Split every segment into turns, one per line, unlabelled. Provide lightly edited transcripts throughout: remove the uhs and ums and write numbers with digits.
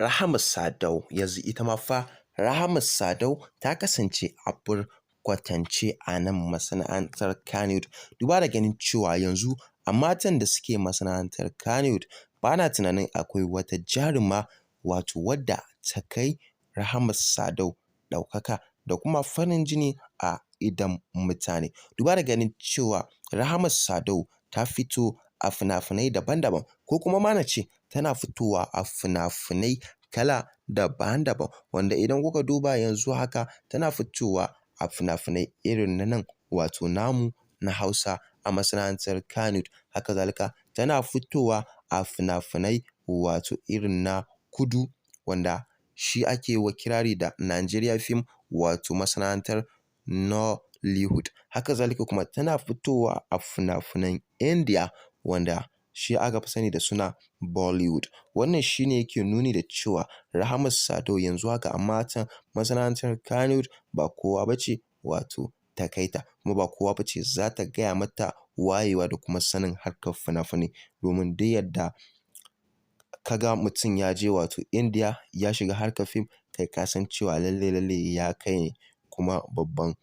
Rahama Sadau. Yanzu ita ma fa Rahama Sadau ta kasance abar kwatance a nan masana'antar Kannywood. Duba da ganin cewa yanzu a matan da suke masana'antar Kannywood, ba na tunanin akwai wata jaruma wato wadda ta kai Rahama Sadau ɗaukaka da kuma farin jini a idon mutane. Duba da ganin cewa Rahama Sadau ta fito a fina-finai daban-daban, ko kuma ma na ce tana fitowa a fina-finai kala daban-daban, wanda idan kuka duba yanzu haka tana fitowa a fina-finai irin na nan wato namu na Hausa a masana'antar Kannywood. Haka zalika tana fitowa a fina-finai wato irin na kudu, wanda shi ake wa kirari da Nigeria film, wato masana'antar Nollywood. Haka zalika kuma tana fitowa a fina-finan India, wanda shi aka fi sani da suna Bollywood. Wannan shi ne yake nuni da cewa Rahama Sadau yanzu haka a matan masana'antar Kannywood ba kowa ba ce wato ta kai ta, kuma ba kowa ba ce za ta gaya mata wayewa da kuma sanin harkar fina-finai, domin duk yadda ka ga mutum ya je wato India ya shiga harkar fim, kai ka san cewa lalle lalle ya kai ne kuma babban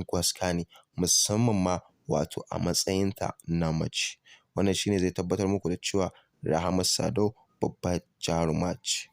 gwaska ne, musamman ma wato a matsayinta na mace. Wannan shine zai tabbatar muku da cewa Rahama Sadau babbar jaruma ce.